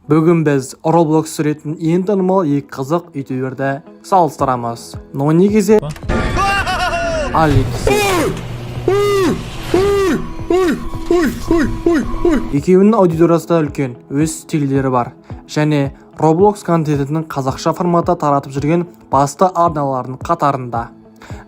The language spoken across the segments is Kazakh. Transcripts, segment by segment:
Бүгін біз Roblox суретін ең танымал екі қызық ютуберді салыстырамыз: Нони Kz, Али Kz. Екеуінің аудиториясы да үлкен, өз стильдері бар және Roblox контентінің қазақша форматта таратып жүрген басты арналардың қатарында.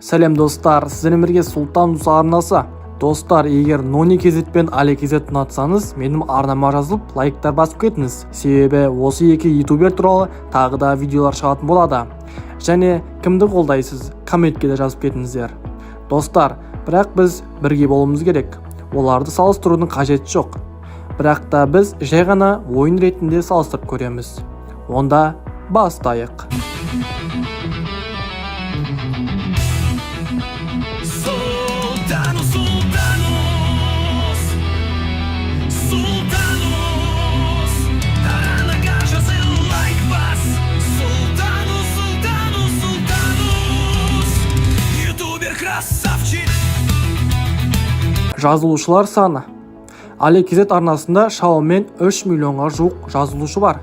Сәлем, достар! Сіздермен бірге Сұлтан Муса арнасы. Достар, егер Нони Kz пен Али Kz ұнатсаңыз, менің арнама жазылып, лайктар басып кетіңіз, себебі осы екі ютубер туралы тағы да видеолар шығатын болады. Және кімді қолдайсыз, комментке де жазып кетіңіздер, достар. Бірақ біз бірге болуымыз керек. Оларды салыстырудың қажеті жоқ, бірақ та біз жай ғана ойын ретінде салыстырып көреміз. Онда бастайық. Султанус, Султанус, Султанус, Арнаға жазыл, лайк бас. Султанус, Султанус, Султанус, ютубер красавчик. Жазылушылар саны. Али Kz арнасында шамамен 3 миллионға жуық жазылушы бар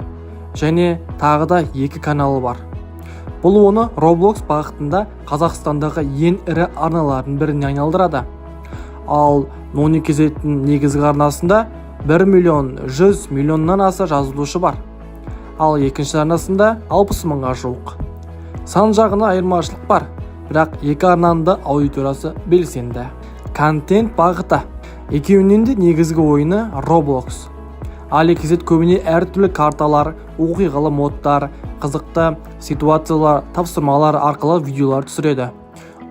және тағы да екі каналы бар. Бұл оны Roblox бағытында Қазақстандағы ең ірі арналардың біріне айналдырады. Ал Нони Kz-тің негізгі арнасында 1 миллион 100 миллионнан аса жазылушы бар, ал екінші арнасында 60 мыңға жуық. Сан жағына айырмашылық бар, бірақ екі арнаның да аудиториясы белсенді. Контент бағыты. Екеуінің де негізгі ойыны Roblox. Али Kz көбіне әртүрлі карталар, оқиғалы модтар, қызықты ситуациялар, тапсырмалар арқылы видеолар түсіреді.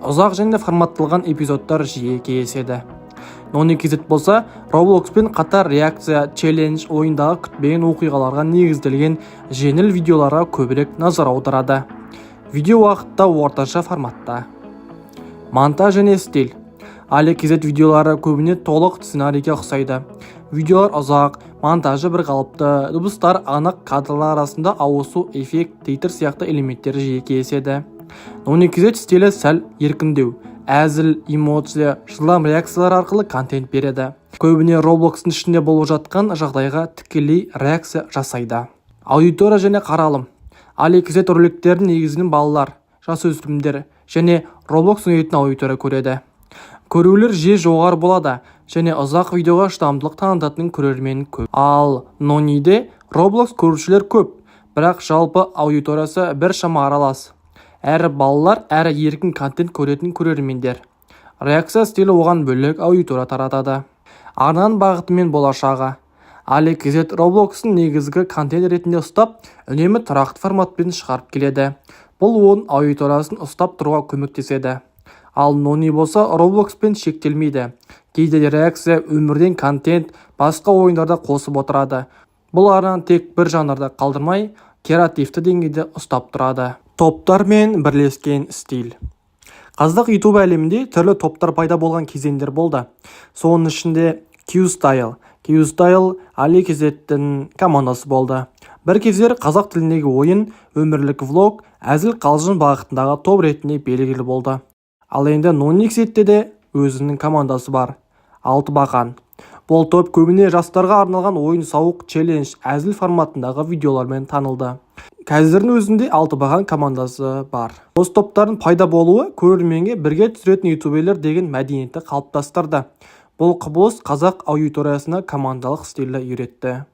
Ұзақ және форматталған эпизодтар жиі кездеседі. Нони Kz болса, Robloxпен қатар реакция, челлендж, ойындағы күтпеген оқиғаларға негізделген жеңіл видеоларға көбірек назар аударады. Видео уақытта орташа форматта. Монтаж және стиль. Али Kz видеолары көбіне толық сценарийге ұқсайды. Видеолар ұзақ, монтажы бір қалыпты, дыбыстар анық, кадрлар арасында ауысу, эффект, титр сияқты элементтер жиі кездеседі. Нони Kz стилі сәл еркіндеу, әзіл, эмоция, жылдам реакциялар арқылы контент береді. Көбіне Roblox'тың ішінде болып жатқан жағдайға тікелей реакция жасайды. Аудитория және қаралым. Али Kz роликтерін негізінен балалар, жасөспірімдер және Roblox ойнайтын аудитория көреді. Көрулер жиі жоғары болады және ұзақ видеоға шыдамдылық танытатын көрермен көп. Ал Нониде Roblox көрушілер көп, бірақ жалпы аудиториясы біршама аралас: әрі балалар, әрі еркін контент көретін көрермендер. Реакция стилі оған бөлек аудитория таратады. Арнаның бағыты мен болашағы. Али Kz Roblox'ын негізгі контент ретінде ұстап, үнемі тұрақты форматпен шығарып келеді. Бұл оның аудиториясын ұстап тұруға көмектеседі. Ал Нони болса, Robloxпен шектелмейді. Кейде реакция, өмірден контент, басқа ойындарда қосып отырады. Бұл арнаны тек бір жанрда қалдырмай, креативті деңгейде ұстап тұрады. Топтар мен бірлескен стиль. Қазақ ютуб әлемінде түрлі топтар пайда болған кезеңдер болды. Соның ішінде Q-Style. Q-Style Али Kz-тің командасы болды. Бір кездері қазақ тіліндегі ойын, өмірлік влог, әзіл қалжың бағытындағы топ ретінде белгілі болды. Ал енді Нони Kz-те де өзінің командасы бар: Алтыбақан. Бұл топ көбіне жастарға арналған ойын-сауық, челлендж, әзіл форматындағы видеолармен танылды. Қазірдің өзінде Алтыбақан командасы бар. Осы топтардың пайда болуы көрерменге бірге түсіретін ютуберлер деген мәдениетті қалыптастырды. Бұл құбылыс қазақ аудиториясына командалық стильді үйретті.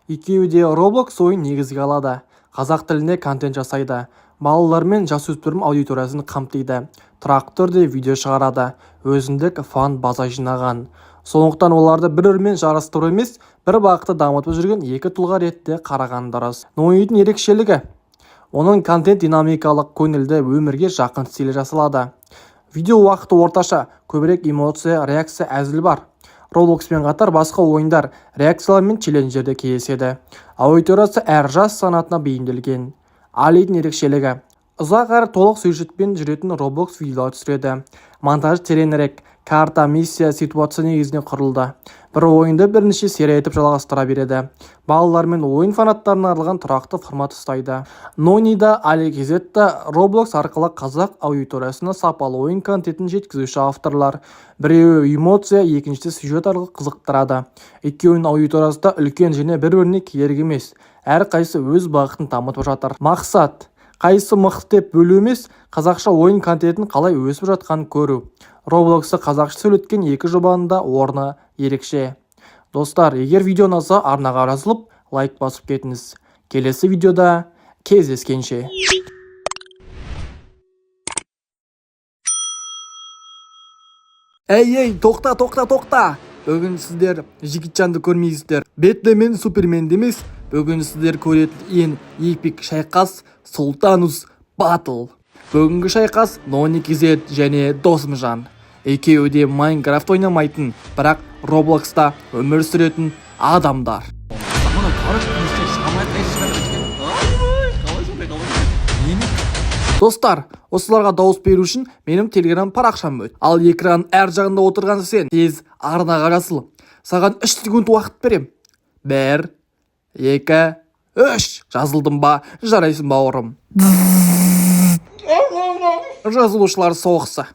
Екеуі де Roblox ойын негізге алады, қазақ тілінде контент жасайды, балалар мен жасөспірім аудиториясын қамтиды, тұрақты түрде видео шығарады, өзіндік фан база жинаған. Сондықтан оларды бір-бірімен жарыстыру емес, бір бағытты дамытып жүрген екі тұлға ретінде қараған дұрыс. Нонидің ерекшелігі: оның контент динамикалық, көңілді, өмірге жақын стилі жасалады. Видео уақыты орташа, көбірек эмоция, реакция, әзіл бар. Robloxпен қатар басқа ойындар, реакциялар мен челлендждер де кездеседі. Аудиториясы әр жас санатына бейімделген. Алидің ерекшелігі: ұзақ әрі толық сюжетпен жүретін Roblox видеолар түсіреді. Монтажы тереңірек, карта, миссия, ситуация негізінде құрылды. Бір ойынды бірнеше серия етіп жалғастыра береді. Балалар мен ойын фанаттарына арналған тұрақты формат ұстайды. Нони да, Али Kz та Roblox арқылы қазақ аудиториясына сапалы ойын контентін жеткізуші авторлар. Біреуі эмоция, екіншісі сюжет арқылы қызықтырады. Екеуінің аудиториясы да үлкен және бір-біріне кедергі емес. Әрқайсысы өз бағытын дамытып жатыр. Мақсат қайсысы мықты деп бөлу емес, қазақша ойын контентін қалай өсіп жатқанын көру. Роблоксты қазақша сөйлеткен екі жобаның да орны ерекше. Достар, егер видео ұнаса, арнаға жазылып, лайк басып кетіңіз. Келесі видеода кездескенше. Ей, ей, тоқта, тоқта, тоқта! Бүгін сіздер Жігітжанды көрмейсіздер. Бэтмен, Суперменді емес, бүгін сіздер көретін ең эпик шайқас — Сұлтанус Батл. Бүгінгі шайқас — Нони KZ және Досымжан. Екеуі де Майнкрафт ойнамайтын, бірақ Роблокста өмір сүретін адамдар. Мына короче, не шыға алмайды, ешқандай. Қалай сондай, қалай нені? Достар, осыларға дауыс беру үшін менің телеграм парақшам өт. Ал экран әр жағында отырған сен тез арнаға жазыл. Саған 3 секунд уақыт берем. Бір, екі, үш. Жазылдым ба? Жарайсың, бауырым. Жазылушылар соғысы.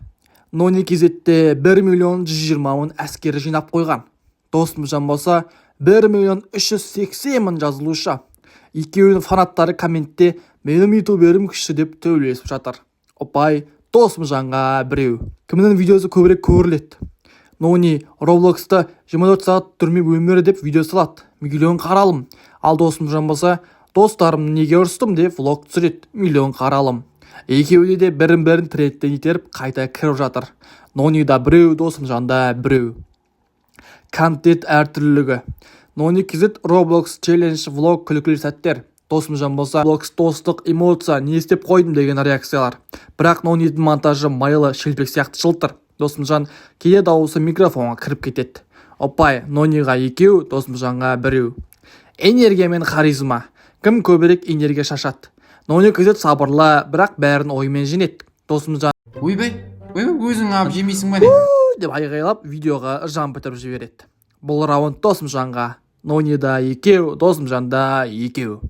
Нони KZ-те 1 миллион 120 мың әскері жинап қойған. Досымжан болса, 1 миллион 380 мың жазылушы. Екеуінің фанаттары комментте «менің ютуберім күшті» деп төбелесіп жатыр. Ұпай Досымжанға біреу. Кімнің видеосы көбірек көріледі? Нони Роблокста 24 сағат түрме өмірі деп видео салады. Миллион қаралым. Ал Досымжан болса, «достарым неге ұрыстым» деп влог түсіреді. Миллион қаралым. Екеуі де бірін-бірін трендтен итеріп қайта кіріп жатыр. Нонида біреу, Досымжанда біреу. Контент әртүрлілігі. Нони KZ Roblox челлендж, влог, күлкілі сәттер. Досымжан болса, Roblox, достық, эмоция, не істеп қойдым деген реакциялар. Бірақ Нонидің монтажы майлы шелпек сияқты жылтыр. Досымжан кейде дауысы микрофонға кіріп кетеді. Ұпай Нониға екеу, Досымжанға біреу. Энергия мен харизма. Кім көбірек энергия шашады? Нони KZ сабырлы, бірақ бәрін оймен жеңеді. Досымжан Ойбай, ойбай, өзің алып жемейсің ба, не? деп айғайлап, видеоға жан бітіріп жібереді. Бұл раунд Досымжанға. Нонида екеу, Досымжанда екеу.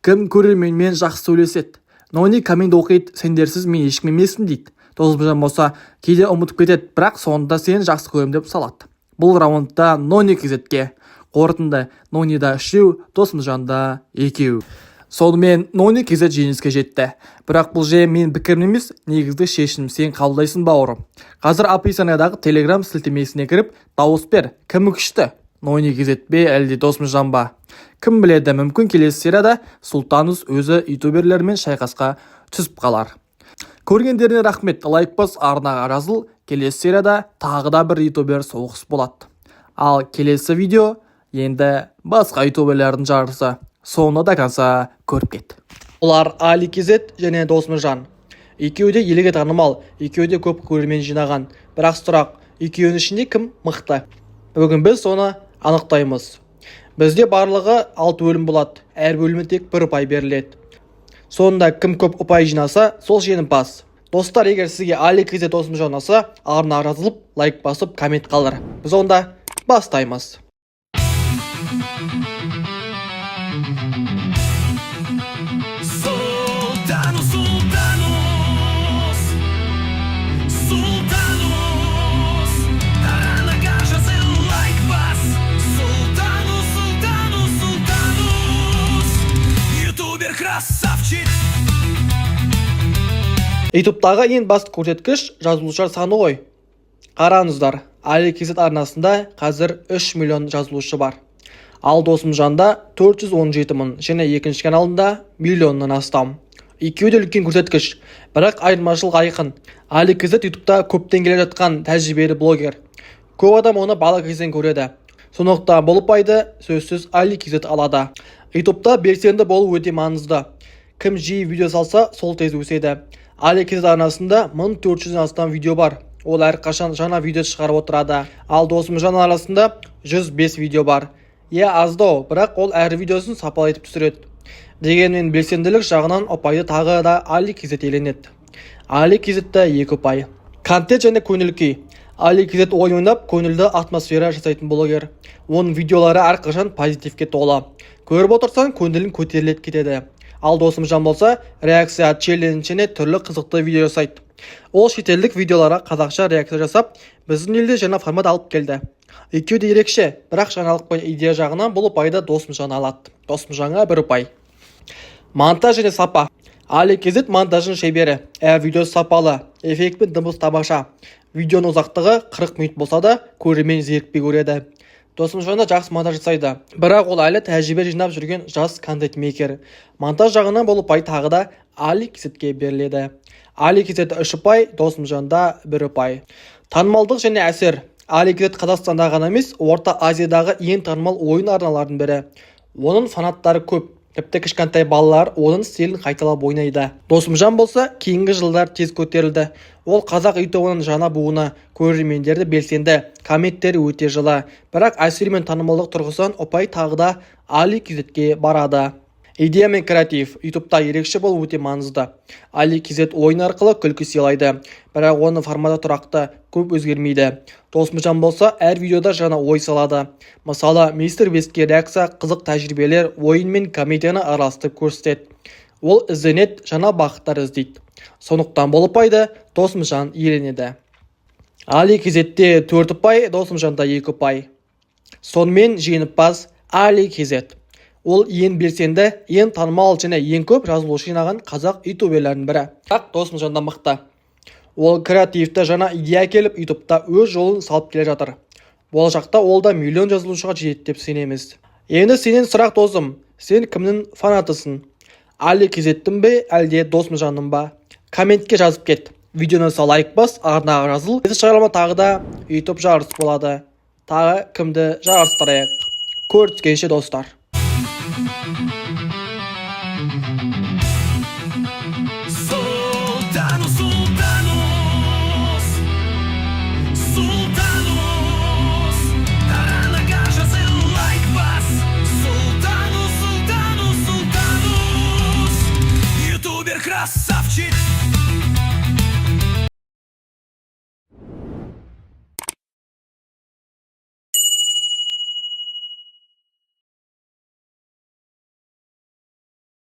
Кім көрерменмен жақсы сөйлеседі? Нони коммент оқиды, «сендерсіз мен ешкім емеспін» дейді. Досымжан болса, кейде ұмытып кетеді, бірақ соңында «сені жақсы көремін» деп салады. Бұл раундта Нони KZ-ке. Қорытынды: Нонида үшеу, Досымжанда екеу. Сонымен Нони KZ жеңіске жетті. Бірақ бұл жай менің пікірім емес, негізгі шешім сен қабылдайсың, бауырым. Қазір описаниядағы телеграм сілтемесіне кіріп, дауыс бер. Кім күшті? Нони KZ бе, әлде Досымжан ба? Кім біледі, мүмкін, келесі серияда Сұлтанус өзі ютуберлермен шайқасқа түсіп қалар. Көргендеріне рахмет. Лайк бас, арнаға жазыл. Келесі серияда тағы да бір ютубер соғыс болады. Ал келесі видео енді басқа ютуберлердің жарысы. Соны до конца көріп кет. Олар Али KZ және Досымжан. Екеуі де елге танымал, екеуі де көп көрермен жинаған. Бірақ сұрақ: екеуінің ішінде кім мықты? Бүгін біз соны анықтаймыз. Бізде барлығы 6 бөлім болады. Әр бөлімде тек бір ұпай беріледі. Сонда кім көп ұпай жинаса, сол жеңімпаз. Достар, егер сізге Али KZ, Досымжан ұнаса, арнаға жазылып, лайк басып, коммент қалдыр. Біз онда бастаймыз. Сұлтанус, Сұлтанус, Сұлтанус, арнаға жазыл, лайк бас. Сұлтанус, Сұлтанус, Сұлтанус, ютубер красавчик. Ютубтағы ең басты көрсеткіш жазылушылар саны ғой. Қараңыздар, Али KZ арнасында қазір 3 миллион жазылушы бар. Ал Досымжанда 417 мың және екінші каналында миллионнан астам. Екеуі де үлкен көрсеткіш, бірақ айырмашылық айқын. Али KZ Ютубта көптен келе жатқан тәжірибелі блогер. Көп адам оны бала кезден көреді. Сондықтан бұл ұпайды сөзсіз Али KZ алады. Ютубта белсенді болу өте маңызды. Кім жиі видео салса, сол тез өседі. Али KZ арнасында 1400-ден астам видео бар. Ол әрқашан жаңа видео шығарып отырады. Ал Досымжан арнасында 105 видео бар. Иә, аздау, бірақ ол әр видеосын сапалы етіп түсіреді. Дегенмен белсенділік жағынан ұпайды тағы да Али KZ иеленеді. Али KZ-те екі ұпай. Контент және көңіл күй. Али KZ ойын ойнап, көңілді атмосфера жасайтын блогер. Оның видеолары әрқашан позитивке толы. Көріп отырсаң, көңілің көтеріліп кетеді. Ал Досымжан болса, реакция, челлендж және түрлі қызықты видео жасайды. Ол шетелдік видеоларға қазақша реакция жасап, біздің елде жаңа формат алып келді. Екеуі де ерекше, бірақ жаңалық пен идея жағынан бұл ұпайды Досымжан алады. Досымжанға бір ұпай. Монтаж және сапа. Али KZ монтажының шебері. Әр видеосы сапалы, эффект пен дыбыс тамаша. Видеоның ұзақтығы 40 минут болса да, көрермен зерікпей көреді. Досымжан да жақсы монтаж жасайды, бірақ ол әлі тәжірибе жинап жүрген жас контент-мейкер. Монтаж жағынан бұл ұпай тағы да Али KZ-ке беріледі. Али KZ үш ұпай, Досымжанда бір ұпай. Танымалдық және әсер. Али KZ Қазақстанда ғана емес, Орта Азиядағы ең танымал ойын арналарының бірі. Оның фанаттары көп, тіпті кішкентай балалар оның стилін қайталап ойнайды. Досымжан болса, кейінгі жылдар тез көтерілді. Ол қазақ ютубының жаңа буыны, көрермендері белсенді, комменттері өте жылы. Бірақ әсер мен танымалдық тұрғысынан ұпай тағы да Али KZ-ке барады. Идея мен креатив. Ютубта ерекше болу өте маңызды. Али KZ ойын арқылы күлкі сыйлайды, бірақ оның форматы тұрақты, көп өзгермейді. Досымжан болса, әр видеода жаңа ой салады. Мысалы, Мистер Бистке реакция, қызық тәжірибелер, ойын мен комедияны араластырып көрсетеді. Ол ізденеді, жаңа бағыттар іздейді. Сондықтан бұл ұпайды Досымжан иеленеді. Али KZ-те төрт ұпай, Досымжанда екі ұпай. Сонымен, жеңімпаз Али KZ. Ол ең белсенді, ең танымал және ең көп жазылушы жинаған қазақ ютуберлерінің бірі. Бірақ Досымжан да мықты. Ол креативті, жаңа идея әкеліп, ютубта өз жолын салып келе жатыр. Болашақта ол да миллион жазылушыға жетеді деп сенеміз. Енді сенен сұрақ, досым: сен кімнің фанатысың? Али KZ-тің бе, әлде Досымжанның ба? Комментке жазып кет. Видеоны лайк бас, арнаға жазыл. Келесі шығарылымда тағы да ютуб жарыс болады. Тағы кімді жарыстырайық? Көріскенше, достар. Сұлтанус, Сұлтанус, Сұлтанус, Таранаға жазыл, лайк бас. Сұлтанус, Сұлтанус, Сұлтанус, ютубер красавчик.